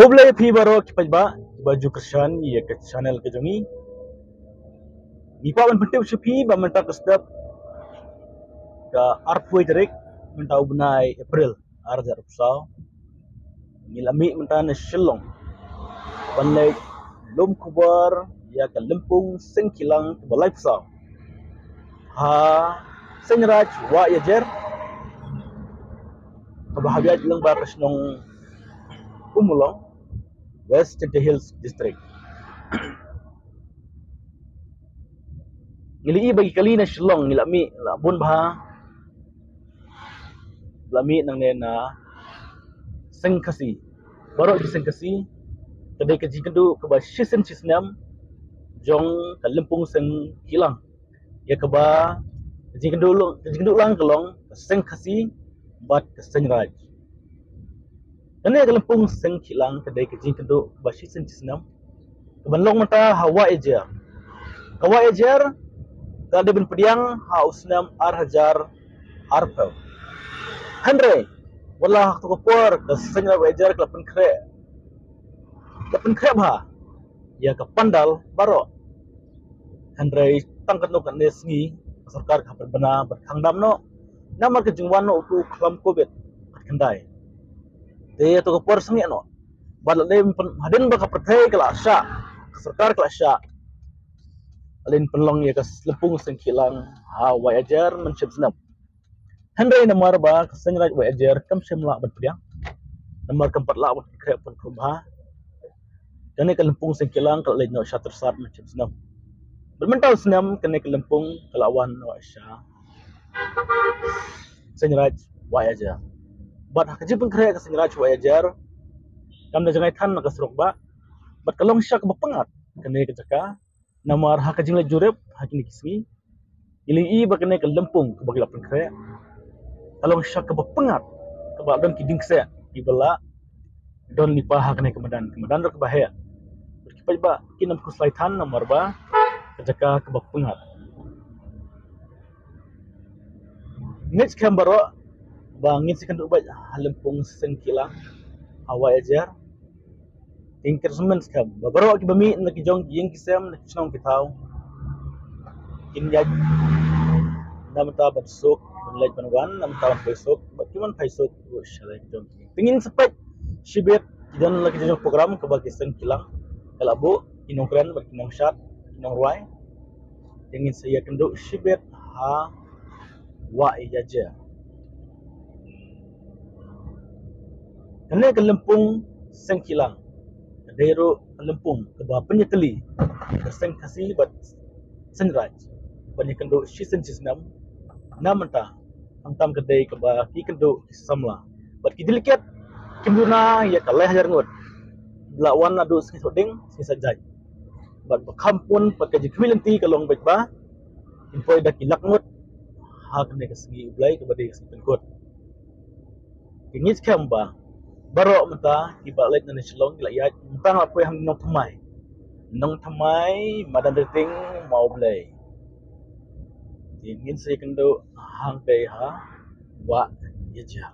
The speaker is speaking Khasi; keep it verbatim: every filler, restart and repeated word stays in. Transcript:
Khublei phi baroh ki paidbah ba ju kyrshan ïa ka channel ka jong ngi. Ngi kwah ban pyntip sha phi ba mynta ka step ka arphew tarik mynta u bnai April ar hajar arphew saw. Ngi la mih mynta na Shillong ban leit lum khubor ïa ka lympung seng khilang kaba laiphew saw ha Seiñ Raij Wah Ïajer, kaba hap ïaid lyngba ka shnong Ummulong, West Jaintia Hills District. Ngi la ïohi ba ki kali na Shillong ngi la mih la bun bha, la mih nangne na seng Khasi. Baroh ki seng Khasi ka dei ka jingkynduh kaba shisien shisnem jong ka lympung seng khilang, ïa kaba ka jingkynduh long, ka jingkynduh lang ka long ka seng Khasi bad ka Seiñ Raij. Kane ka lympung seng khilang ka dei ka jingkynduh kaba shisien shisnem kaban long mynta ha Wah Ïajer. Ka Wah Ïajer ka dei ban pdiang ha u snem ar hajar arphew. Hynrei wat la ha kato ka por ka Seiñ Raij Wah Ïajer ka la pynkhreh, ka la pynkhreh bha ïa ka pandal baroh. Hynrei tang katno katne sngi ka sorkar ka hap bana bad khang dam noh namar ka jingwan noh utu u khlam covid khatkhyndai. Te ïa kato ka por sangeh noh bad la dei hadien ba ka pyrthei ka la shah, ka sorkar ka la shah, la dei pynlong ïa ka lympung seng khilang ha Wah Ïajer mynshipsnem. Hynrei namar ba ka Seiñ Raij Wah Ïajer kam shym lah ban pdiang, namar kam pat lah ban pynkhreh pynkhreh bha, kane ka lympung seng khilang ka la leit noh sha Tyrsad mynshipsnem. Bad mynta u snem kane ka lympung ka la wan noh sha Seiñ Raij Wah Ïajer. Bad ha ka jingpynkhreh ka Seiñ Raij Wah Ïajer kam da jngai than na ka surok bah, bad ka long sha kaba pyngngad kane ka jaka. Namar ha ka jingleit jurip ha kine ki sngi ngi la ïohi ba kane ka lympung kaba ki la pynkhreh ka long sha kaba pyngngad, kaba don ki dieng kseh kiba la don lypa ha kane ka madan, ka madan ruh kaba heh. Bad ki paidbah kim khuslai than namar ba ka jaka kaba pyngngad. Ngeit skhem baroh ba ngin sa ïakynduh beit ha lympung seng khilang ha Wah Ïajer. Te ngin kyrmen skhem ba baroh kiba mih na ki jong ki ïing ki sem, na ki shnong ki thaw, kin ïaid na bynta ban suk, ban leit ban wan, na bynta ban phai suk, bad kin wan phai suk ruh sha la ki jong ki. Te ngin sa peit shibit ki don la ki jong program kaba ki seng khilang ka la buh, ki nongkren bad ki nongshad, ki nongrwai. Te ngin sa ïakynduh shibit ha Wah Ïajer. Kane ka lympung seng khilang ka dei ruh ka lympung kaba pynïatylli ka seng Khasi bad Seiñ Raij ban ïakynduh shisien shisnem. Na mynta khamtam ka dei kaba ki kynduh ki samla bad ki delegate kim duna ïa ka lai hajar ngut, la wan naduh Sngi Thohdieng, Sngi Saitjaiñ. Bad ba kham pun pat ka jingkhmih lynti ka long beit ba kin poi da ki lak ngut ha kane ka sngi U Blei kaba dei ka sngi Pynkut. Ki ngeit skhem ba baroh mynta kiba leit na ne Shillong ki la ïaid mynta nga la poi hangtei nongthymmai, nongthymmai madan Riting ma U Blei. Ki ngin sa ïakynduh hangtei ha Wah Ïajer.